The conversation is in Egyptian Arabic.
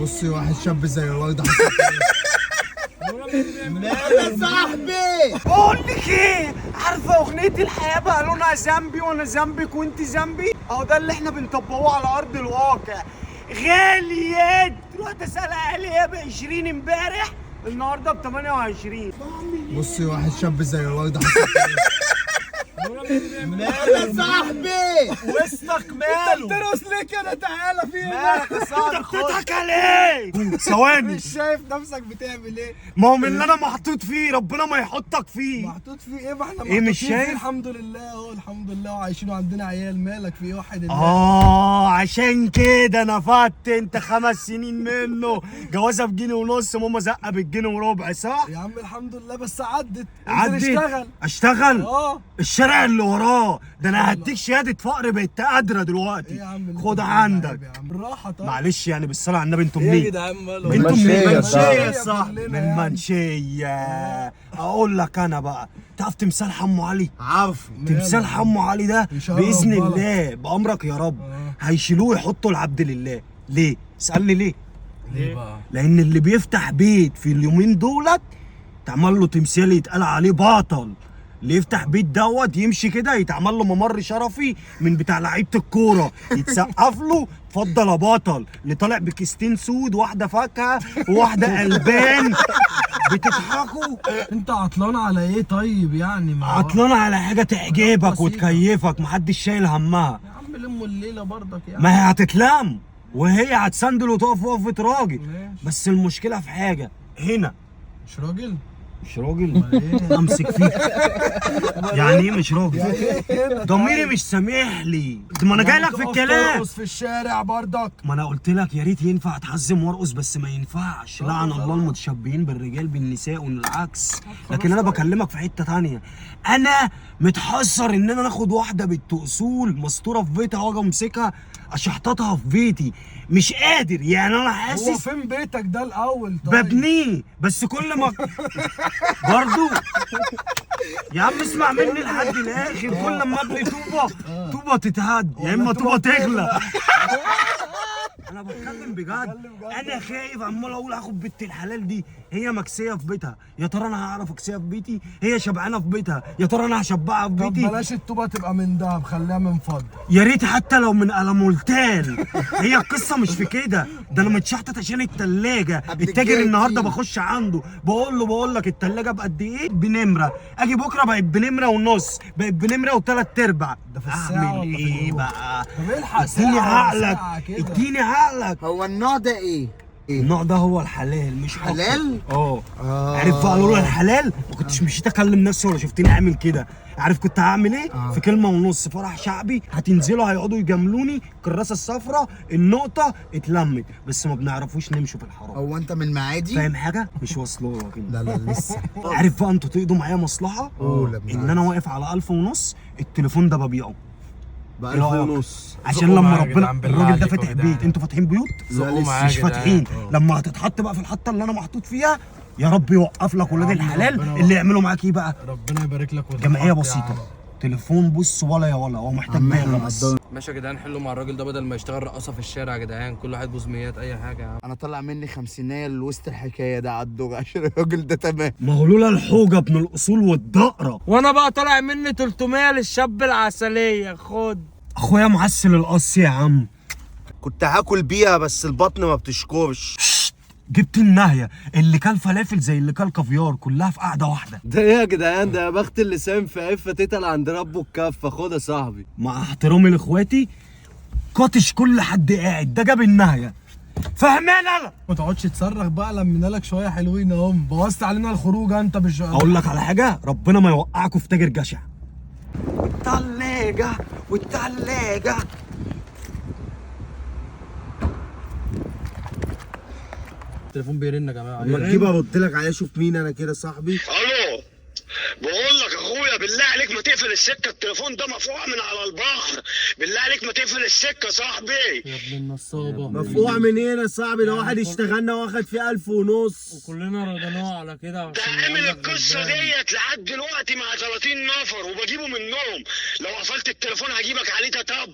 بصي واحد شاب زي الورد. يا صاحبي بقول لك ايه، عارفه اغنية الحياة بقى لونها ذنبي وانا ذنبك وانت ذنبي؟ اهو ده اللي احنا بنطبقوه على ارض الواقع. غاليات، رحت اسال عليها ب 20 امبارح، النهارده ب 28. بصي واحد شاب زي الورد. يا صاحبي وسطك ماله؟ ترقص ليه كده؟ تعالى في ايه؟ مالك يا صاحبي؟ انت بتضحك عليه. ثواني، مش شايف نفسك بتعمل ايه؟ ما هو من اللي انا محطوط فيه ربنا ما يحطك فيه. محطوط فيه ايه؟ ما احنا ايه مش محطوطين فيه شايف؟ الحمد لله اهو، الحمد لله، وعايشين وعندنا عيال. مالك في ايه؟ واحد الله. عشان كده نفدت انت 5 سنين منه. جوازه بجنيه ونص، ماما زقه بالجنيه وربع، صح؟ يا عم الحمد لله، بس عدت. عدت. اشتغل. اشتغل؟ اه الشارع اللي وراه ده انا هديك شهادة فقر، بقت قادرة دلوقتي. ايه يا عم اللي خد انت بتقوله ده؟ عندك. عيب يا عم، بالراحة. طيب معلش يعني، بالصلاة على النبي، انتوا ايه يا منين؟ جدعان ماله؟ انتوا منين؟ المنشية يا المنشيه صاحبي. صح، من المنشيه. اقول لك انا بقى، تعرف تمثال حمو علي؟ عارفه. تمثال حمو علي ده يشرف باذن بلد. الله بامرك يا رب هيشيلوه يحطوا العبد لله. ليه؟ اسالني ليه؟ ليه بقى؟ لان اللي بيفتح بيت في اليومين دولت تعمل له تمثال يتقال عليه بطل. اللي يفتح بيت دوت يمشي كده يتعمل له ممر شرفي من بتاع لعيبة الكورة، يتسقف له اتفضل يا بطل. اللي طالع بكيستين سود، واحدة فاكهة وواحدة البان. بتضحكوا؟ انت عطلان على ايه طيب يعني؟ ما هو- عطلان على حاجة تعجبك بسيطة. وتكيفك، محدش شايل همها. يا عم لموا الليلة برضك يعني. ما هي هتتلم وهي هتسندل وتقف وقفه راجل. ماشي. بس المشكلة في حاجة هنا. مش راجل؟ مش راجل؟ امسك فيك. يعني ايه مش راجل؟ ضميري مش سامح لي. ما انا جاي لك في تقف الكلام. ترقص في الشارع برضك. ما انا قلت لك يا ريت ينفع اتحزم وارقص، بس ما ينفعش. لعن الله المتشبهين بالرجال بالنساء والعكس. لكن انا بكلمك في حتة تانية. انا متحسر ان انا اخد واحدة بنت اصول مستورة في بيتها واجي امسكها اشحططها في بيتي، مش قادر يعني. انا هو حاسس فين بيتك ده الاول؟ طيب ببنيه، بس كل ما برضو يا عم اسمع مني لحد الاخر. كل ما ابني طوبة طوبة تتهد، يا اما طوبة تغلى. انا بتكلم بجد، انا خايف. عمال اقول هاخد بنت الحلال دي، هي مكسيه في بيتها، يا ترى انا هعرف اكسيها في بيتي؟ هي شبعانه في بيتها، يا ترى انا هشبعها في طب بيتي؟ بلاش الطوبه تبقى من دهب، خليها من فضة. يا ريت حتى لو من ألمولتان. هي القصة مش في كده. ده انا متشحتت عشان التلاجة. التاجر النهارده بخش عنده بقول له، بقول لك التلاجة بقد ايه؟ بنمره. اجي بكره بقت بنمره ونص، بقت بنمره وثلاث ارباع. ده في الساعة اعمل ولا في ايه اليوم؟ بقى؟ طب الحق اديني ساعة ولا عقلك، ساعة كده. اديني عقلك. هو النوع ده ايه؟ النوع ده هو الحلال، مش أكتر. حلال؟ اه. عارف بقى لولا الحلال ما كنتش مشيت اكلم نفسي ولا شفتني عامل كده. عارف كنت هعمل ايه؟ في كلمة ونص، فرح شعبي هتنزلوا هيقعدوا يجاملوني، الكراسة الصفراء النقطة اتلمت، بس ما بنعرفوش نمشوا في الحرام. هو انت من معادي؟ فاهم حاجة؟ مش واصله لك انت. لا لا لسه. عارف بقى انتوا تقضوا معايا مصلحة؟ قول يا ابن ان انا واقف على 1500، التليفون ده ببيعه. بألف رأيك؟ ونص. عشان زقوا لما معايا يا ربنا جدعان، بالله الراجل ده عليكم يا فاتح جدعان. بيت، انتوا فاتحين بيوت؟ زقوا لسه معايا يا مش جدعان. فاتحين. لما هتتحط بقى في الحطه اللي انا محطوط فيها، يا رب يوقف لك ولاد عم الحلال ربنا اللي يعملوا معاك ايه بقى؟ ربنا يبارك لك وتتحط جمعية يا بسيطة، عم. تليفون بص ولا يا ولا هو محتاج عم احنا باغه بس. مقدرين. ماشي يا جدعان، حلوا مع الراجل ده بدل ما يشتغل رقاصه في الشارع يا جدعان. كل واحد بوزميات اي حاجة يا عم. انا طلع مني خمسينية لوسط الحكاية ده على الدور عشان الراجل ده تمام. ما هو لولا الحوجه ابن الاصول والدقره. وانا بقى طالع مني 300 للشاب العسليه. خد اخويا معسل القص يا عم. كنت هاكل بيها بس البطن ما بتشكرش. جبت النهيه، اللي كل فلافل زي اللي كل كافيار، كلها في قعدة واحدة. ده ايه يا جدعان؟ ده يا بخت اللي سام في عفة تتقل عند ربه الكفة. خد يا صاحبي. مع احترامي لاخواتي، قاطش كل حد قاعد ده جاب النهيه. فهمان انا؟ ما تقعدش تصرخ بقى، لمينا لك شوية حلوين اهم. بوظت علينا الخروج انت مش اقول لك على حاجة، ربنا ما يوقعكوا في تاجر جشع. والتلاجة والتلاجة. التليفون بيرن يا جماعة. ما تجيب ارد لك عليه، شوف مين انا كده صاحبي. الو، بقول لك اخويا بالله عليك ما تقفل السكة، التليفون ده مفقوع من على البحر، بالله عليك ما تقفل السكة صاحبي. يا ابن النصابه. مفقوع من هنا يا صاحبي؟ ده واحد اشتغلنا واخد فيه 1500. وكلنا رضيناه على كده ده عشان عامل نقول لك القصة غلبان. ديت لحد دلوقتي مع 30 نفر وبجيبه منهم. لو قفلت التليفون هجيبك عليه تتبع.